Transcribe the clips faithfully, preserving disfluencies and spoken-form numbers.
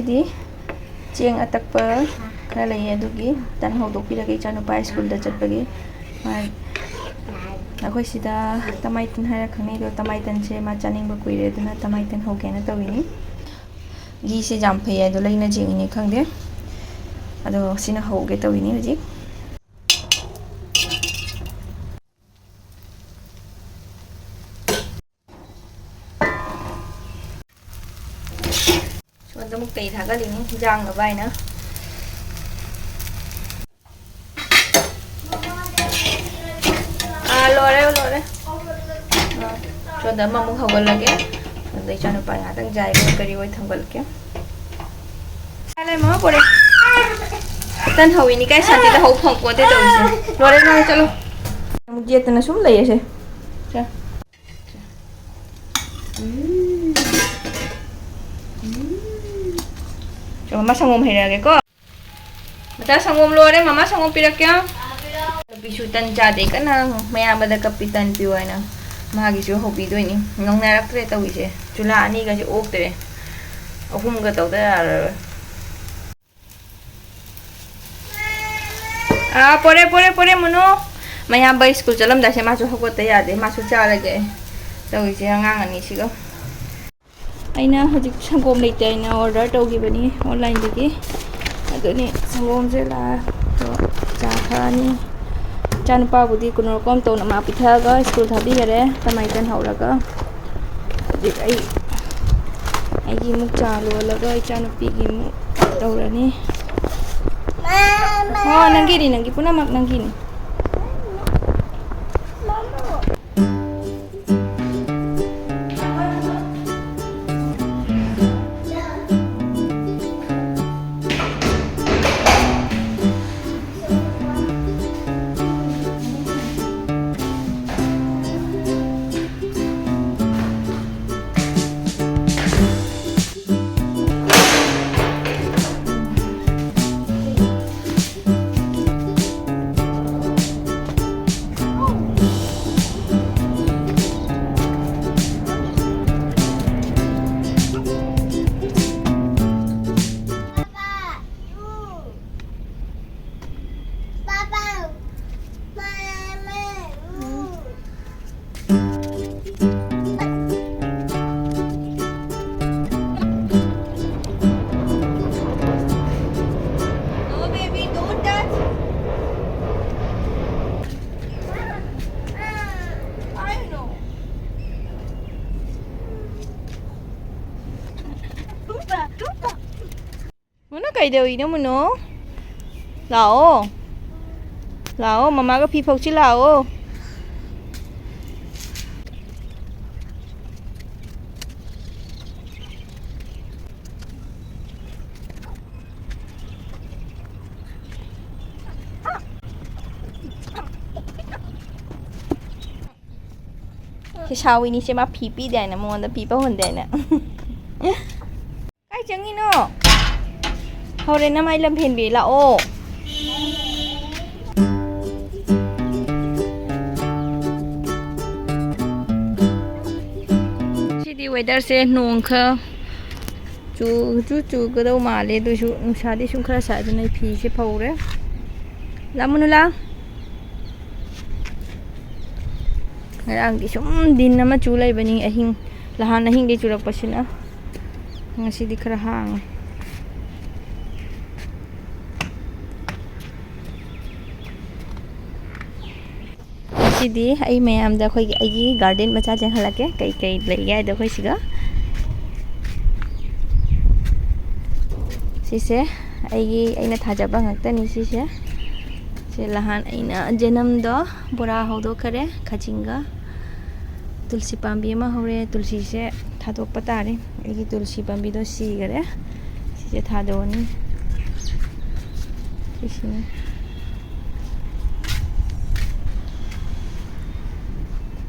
ꯗꯤ ꯆꯦꯡ ꯑꯇꯛꯄ ꯈꯔ ꯂꯩꯌꯦ, ꯑꯗꯨꯒꯤ ꯇꯟ ꯍꯧꯗꯣꯛꯄꯤꯔꯒꯦ ꯏꯆꯥꯅꯨꯄꯥ ꯁ꯭ꯀꯨꯜꯗ ꯆꯠꯄꯒꯤ꯫ ꯃꯥ, ꯑꯩꯈꯣꯏ ꯁꯤꯗ ꯇꯃꯥꯏ ꯇꯟ ꯍꯥꯏꯔ ꯈꯪꯅꯩ, ꯑꯗꯣ ꯇꯃꯥꯏ ꯇꯟꯁꯦ ꯃꯥ ꯆꯥꯅꯤꯡꯕ ꯀꯨꯏꯔꯦ, ꯑꯗꯨꯅ ꯇꯃꯥꯏ ꯇꯟ ꯍꯧꯒꯦꯅ ꯇꯧꯔꯤꯅꯤ꯫ ꯘꯤꯁꯦ ꯌꯥꯝ ꯐꯩ, ꯑꯗꯣ ꯂꯩꯅ ꯆꯦꯡꯅꯤ ꯈꯪꯗꯦ, ꯑꯗꯣ ꯁꯤꯅ ꯍꯧꯒꯦ ꯇꯧꯔꯤꯅꯤ ꯍꯧꯖꯤꯛ꯫ ꯁꯣꯝꯗ ꯑꯃꯨꯛ ꯀꯩ ꯊꯥꯒꯠꯂꯤꯅꯤ, ꯍꯤꯟꯖꯥꯡ ꯑꯃ ꯍꯥꯏꯅ꯫ ꯑꯥ, ꯂꯣꯏꯔꯦ, ꯂꯣꯏꯔꯦ꯫ ꯑꯥ, ꯁꯣꯝꯗ ꯑꯃꯃꯨꯛ ꯍꯧꯒꯠꯂꯒꯦ꯫ ꯑꯗ ꯏꯆꯥꯅꯨꯄꯥ ꯉꯥꯛꯇꯪ ꯖꯥꯏꯕ ꯀꯔꯤ ꯑꯣꯏ ꯊꯝꯒꯠꯂꯛꯀꯦ꯫ ꯆꯥꯂꯦ, ꯃꯃꯥ ꯄꯣꯔꯦ꯫ ꯇꯟ ꯍꯧꯋꯤꯅꯤ ꯀꯥꯏ ꯁꯥꯟꯇꯤꯗ ꯍꯧ ꯐꯪꯄꯣꯠꯇꯦ ꯇꯧꯔꯤꯁꯦ꯫ ꯂꯣꯏꯔꯦ, ꯂꯣꯏꯔꯦ, ꯆꯠꯂꯣ꯫ ꯑꯃꯨꯛ ꯌꯦꯠꯇꯅ ꯁꯨꯝ ꯂꯩꯔꯁꯦ꯫ ꯁꯦ꯫ ꯎꯝ꯫ ꯎꯝ꯫ ꯆꯣ, ꯃꯃꯥ ꯁꯪꯒꯣꯝ ꯍꯩꯔꯛꯑꯒꯦꯀꯣ꯫ ꯃꯆꯥ ꯁꯪꯒꯣꯝ ꯂꯣꯏꯔꯦ, ꯃꯃꯥ ꯁꯪꯒꯣꯝ ꯄꯤꯔꯛꯀꯦ꯫ ꯅꯨꯄꯤꯁꯨ ꯇꯟ ꯆꯥꯗꯦ, ꯀꯟꯅ ꯃꯌꯥꯝꯕꯗ ꯀꯞꯄꯤ ꯇꯟ ꯄꯤꯌꯨ ꯍꯥꯏꯅ꯫ ꯃꯥꯒꯤꯁꯨ ꯍꯧꯕꯤꯗꯣꯏꯅꯤ꯫ ꯉꯧꯅꯔꯛꯇ꯭ꯔꯦ ꯇꯧꯔꯤꯁꯦ꯫ ꯆꯨꯂꯥ ꯑꯅꯤꯒꯁꯦ ꯑꯣꯛꯇ꯭ꯔꯦ꯫ ꯑꯍꯨꯝꯒ ꯇꯧꯗ ꯌꯥꯔꯔꯣꯏ꯫ ꯑꯥ, ꯄꯣꯔꯦ, ꯄꯣꯔꯦ, ꯄꯣꯔꯦ, ꯃꯨꯅꯨ꯫ ꯃꯌꯥꯝꯕ ꯁ꯭ꯀꯨꯜ ꯆꯠꯂꯝꯗꯥꯏꯁꯦ ꯃꯥꯁꯨ ꯍꯧꯒꯠꯇ ꯌꯥꯗꯦ꯫ ꯃꯥꯁꯨ ꯆꯥꯔꯒꯦ꯫ ꯇꯧꯔꯤꯁꯦ ꯑꯉꯥꯡ ꯑꯅꯤꯁꯤꯒ꯫ ꯑꯩꯅ ꯍꯧꯖꯤꯛ ꯁꯪꯒꯣꯝ ꯂꯩꯇꯦ ꯍꯥꯏꯅ ꯑꯣꯔꯗꯔ ꯇꯧꯈꯤꯕꯅꯤ ꯑꯣꯟꯂꯥꯏꯟꯗꯒꯤ꯫ ꯑꯗꯨꯅꯤ ꯁꯪꯒꯣꯝꯁꯦ ꯂꯥꯛꯑꯒ ꯆꯥ ꯊꯛꯑꯅꯤ꯫ ꯏꯆꯥꯅꯨꯄꯥꯕꯨꯗꯤ ꯀꯩꯅꯣ ꯀꯣꯝ ꯇꯧꯅ ꯃꯥ ꯄꯤꯊꯛꯑꯒ ꯁ꯭ꯀꯨꯜ ꯊꯥꯕꯤꯈꯔꯦ, ꯇꯃꯥꯏ ꯇꯟ ꯍꯧꯔꯒ꯫ ꯍꯧꯖꯤꯛ ꯑꯩ, ꯑꯩꯒꯤ ꯑꯃꯨꯛ ꯆꯥ ꯂꯣꯜꯂꯒ ꯏꯆꯥꯅꯨꯄꯤꯒꯤ ꯑꯃꯨꯛ ꯇꯧꯔꯅꯤ꯫ ꯍꯣ, ꯅꯪꯒꯤꯅꯤ, ꯅꯪꯒꯤ ꯄꯨꯝꯅꯃꯛ ꯅꯪꯒꯤꯅꯤ꯫ ꯀꯩꯗꯧꯔꯤꯅꯣ ꯃꯨꯅꯣ? ꯂꯥꯛꯑꯣ꯫ ꯂꯥꯛꯑꯣ, ꯃꯃꯥꯒ ꯐꯤ ꯐꯧꯁꯤ ꯂꯥꯛꯑꯣ꯫ ꯁꯤ ꯁꯥꯎꯋꯤꯅꯤ, ꯁꯦ ꯃꯥ ꯐꯤ ꯄꯤꯗꯦ ꯍꯥꯏꯅ, ꯃꯉꯣꯟꯗ ꯄꯤ ꯄꯧꯍꯟꯗꯦ ꯍꯥꯏꯅ꯫ ꯀꯥꯏ ꯆꯪꯉꯤꯅꯣ? ꯍꯣꯔꯦꯟ ꯅꯃꯥꯏ ꯂꯝ ꯍꯦꯟꯕꯤ ꯂꯥꯛꯑꯣ꯫ ꯁꯤꯗꯤ ꯋꯦꯗꯔꯁꯦ ꯅꯣꯡ ꯈꯔ ꯆꯨ-, ꯆꯨ-, ꯆꯨꯒꯗꯧ ꯃꯥꯜꯂꯦ꯫ ꯑꯗꯨꯏꯁꯨ ꯅꯨꯡꯁꯥꯗꯤ ꯁꯨꯝ ꯈꯔ ꯁꯥꯏ, ꯑꯗꯨꯅ ꯑꯩ ꯐꯤꯁꯦ ꯐꯧꯔꯦ꯫ ꯂꯥꯃꯨꯅꯨꯂꯥ꯫ ꯉꯔꯥꯡꯗꯤ ꯁꯨꯝ ꯗꯤꯟ ꯑꯃ ꯆꯨ ꯂꯩꯕꯅꯤ, ꯑꯍꯤꯡ, ꯅꯍꯥꯟ ꯑꯍꯤꯡꯗꯤ ꯆꯨꯔꯛꯄꯁꯤꯅ꯫ ꯉꯁꯤꯗꯤ ꯈꯔ ꯍꯥꯡꯉꯦ꯫ ꯉꯁꯤꯗꯤ ꯑꯩ ꯃꯌꯥꯝꯗ ꯑꯩꯈꯣꯏꯒꯤ, ꯑꯩꯒꯤ garden ꯃꯆꯥ ꯆꯦꯟꯍꯜꯂꯛꯀꯦ, ꯀꯩ ꯀꯩ ꯂꯩꯒꯦ ꯍꯥꯏꯗꯣ ꯑꯩꯈꯣꯏ ꯁꯤꯒ꯫ ꯁꯤꯁꯦ ꯑꯩꯒꯤ, ꯑꯩꯅ ꯊꯥꯖꯕ ꯉꯥꯛꯇꯅꯤ ꯁꯤꯁꯦ꯫ ꯁꯤ ꯅꯍꯥꯟ ꯑꯩꯅ ꯖꯦꯅꯝꯗꯣ ꯕꯣꯔꯥ ꯍꯧꯗꯣꯛꯈꯔꯦ ꯈꯥꯖꯤꯡꯒ꯫ ꯇꯨꯜꯁꯤ ꯄꯥꯝꯕꯤ ꯑꯃ ꯍꯧꯔꯦ, ꯇꯨꯜꯁꯤꯁꯦ ꯊꯥꯗꯣꯛꯄ ꯇꯥꯔꯦ꯫ ꯑꯩꯒꯤ ꯇꯨꯜꯁꯤ ꯄꯥꯝꯕꯤꯗꯣ ꯁꯤꯈꯔꯦ꯫ ꯁꯤꯁꯦ ꯊꯥꯗꯣꯛꯑꯅꯤ꯫ ꯁꯤꯁꯤꯅꯤ꯫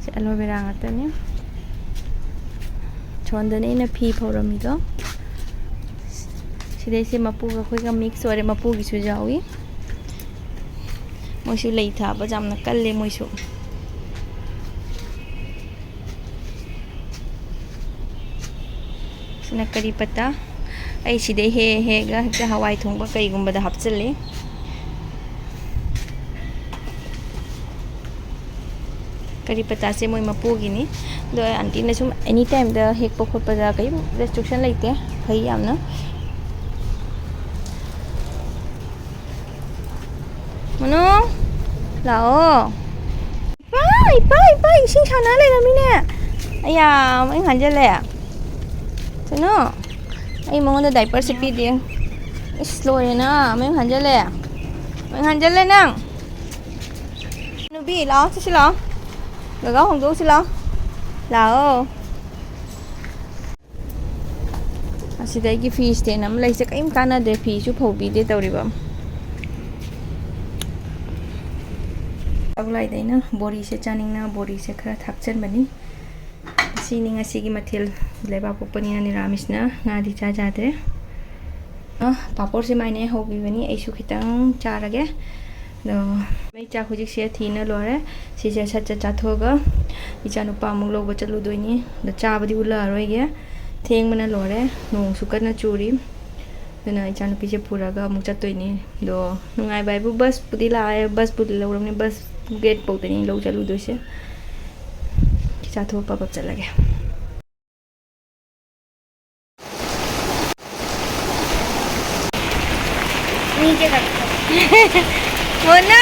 ꯁꯤ aloe vera ꯉꯥꯛꯇꯅꯤ꯫ ꯁꯣꯝꯗꯅ ꯑꯩꯅ ꯐꯤ ꯐꯧꯔꯝꯃꯤꯗꯣ꯫ ꯁꯤꯗꯩꯁꯦ ꯃꯄꯨꯒ ꯑꯩꯈꯣꯏꯒ mix ꯑꯣꯏꯔꯦ, ꯃꯄꯨꯒꯤꯁꯨ ꯌꯥꯎꯏ꯫ ꯃꯣꯏꯁꯨ ꯂꯩ ꯊꯥꯕ ꯌꯥꯝꯅ ꯀꯜꯂꯦ ꯃꯣꯏꯁꯨ꯫ ꯁꯤꯅ ꯀꯔꯤ ꯄꯇꯥ꯫ ꯑꯩ ꯁꯤꯗꯩ ꯍꯦꯛ ꯍꯦꯛꯑꯒ ꯍꯦꯛꯇ ꯍꯋꯥꯏ ꯊꯣꯡꯕ ꯀꯩꯒꯨꯝꯕꯗ ꯍꯥꯞꯆꯤꯜꯂꯤ꯫ ꯀꯔꯤ ꯄꯇꯥꯁꯦ ꯃꯣꯏ ꯃꯄꯨꯒꯤꯅꯤ꯫ ꯑꯗꯣ ꯑꯟꯇꯤꯅ ꯁꯨꯝ any timeꯗ ꯍꯦꯛꯄ ꯈꯣꯠꯄꯗ ꯀꯔꯤꯝ restriction ꯂꯩꯇꯦ, ꯐꯩ ꯌꯥꯝꯅ꯫ ꯃꯅꯨ, ꯂꯥꯛꯑꯣ꯫ ꯏꯄꯥ, ꯏꯄꯥ, ꯏꯄꯥ, ꯏꯁꯤꯡ ꯁꯥꯟꯅ ꯂꯩꯔꯝꯃꯤꯅꯦ꯫ ꯑꯌꯥ, ꯑꯃꯨꯛ ꯍꯟꯖꯜꯂꯦ꯫ ꯀꯩꯅꯣ, ꯑꯩ ꯃꯉꯣꯟꯗ diaperꯁꯦ ꯄꯤꯗꯦ꯫ ꯏꯁ, ꯂꯣꯏꯔꯦꯅ, ꯃꯌꯨꯝ ꯍꯟꯖꯜꯂꯦ꯫ ꯃꯌꯨꯝ ꯍꯟꯖꯜꯂꯦ ꯅꯪ꯫ ꯅꯨꯄꯤ, ꯂꯥꯛꯑꯣ, ꯆꯠꯁꯤ ꯂꯥꯛꯑꯣ꯫ ꯒꯒꯥ ꯍꯣꯡꯗꯣꯛꯎꯁꯤ ꯂꯥꯛꯑꯣ꯫ ꯂꯥꯛꯑꯣ꯫ ꯑꯁꯤꯗ ꯑꯩꯒꯤ ꯐꯤ stand ꯑꯃ ꯂꯩꯁꯦ ꯀꯔꯤꯝ ꯀꯥꯟꯅꯗ꯭ꯔꯦ, ꯐꯤꯁꯨ ꯐꯧꯕꯤꯗꯦ ꯇꯧꯔꯤꯕ꯫ ꯆꯥꯛꯂꯥꯏꯗ ꯑꯩꯅ ꯕꯣꯔꯤꯁꯦ ꯆꯥꯅꯤꯡꯅ ꯕꯣꯔꯤꯁꯦ ꯈꯔ ꯊꯥꯛꯆꯟꯕꯅꯤ꯫ ꯁꯤꯅꯤ ꯉꯁꯤꯒꯤ ꯃꯊꯦꯜ꯫ ꯂꯩꯕꯥꯛ ꯄꯣꯛꯄꯅꯤꯅ ꯅꯤꯔꯥꯃꯤꯁꯅ ꯉꯥꯗꯤ ꯆꯥ ꯌꯥꯗ꯭ꯔꯦ꯫ ꯑ, ꯄꯥꯄꯣꯔꯁꯦ ꯃꯥꯏꯅꯦ ꯍꯧꯕꯤꯕꯅꯤ, ꯑꯩꯁꯨ ꯈꯤꯇꯪ ꯆꯥꯔꯒꯦ꯫ ꯑꯗꯣ ꯃꯩ ꯆꯥꯛ ꯍꯧꯖꯤꯛꯁꯦ ꯊꯤꯅ ꯂꯣꯏꯔꯦ꯫ ꯁꯤꯁꯦ ꯁꯠ ꯁꯠ ꯆꯥꯊꯣꯛꯑꯒ ꯏꯆꯥꯅꯨꯄꯥ ꯑꯃꯨꯛ ꯂꯧꯕ ꯆꯠꯂꯨꯗꯣꯏꯅꯤ꯫ ꯑꯗꯣ ꯆꯥꯕꯗꯤ ꯎꯠꯂꯛꯑꯔꯣꯏꯒꯦ, ꯊꯦꯡꯕꯅ ꯂꯣꯏꯔꯦ, ꯅꯣꯡꯁꯨ ꯀꯟꯅ ꯆꯨꯔꯤ꯫ ꯑꯗꯨꯅ ꯏꯆꯥꯅꯨꯄꯤꯁꯦ ꯄꯨꯔꯒ ꯑꯃꯨꯛ ꯆꯠꯇꯣꯏꯅꯤ꯫ ꯑꯗꯣ ꯅꯨꯡꯉꯥꯏꯕ ꯍꯥꯏꯕꯨ ꯕꯁꯄꯨꯗꯤ ꯂꯥꯛꯑꯦ, ꯕꯁꯄꯨꯗꯤ ꯂꯧꯔꯕꯅꯤ, ꯕꯁ ꯒꯦꯠ ꯐꯥꯎꯗꯅꯤ ꯂꯧ ꯆꯠꯂꯨꯗꯣꯏꯁꯦ꯫ ꯆꯥꯊꯣꯛꯑ ꯄꯞ ꯄꯞ ꯆꯠꯂꯒꯦ꯫ ꯃꯣꯅꯥ!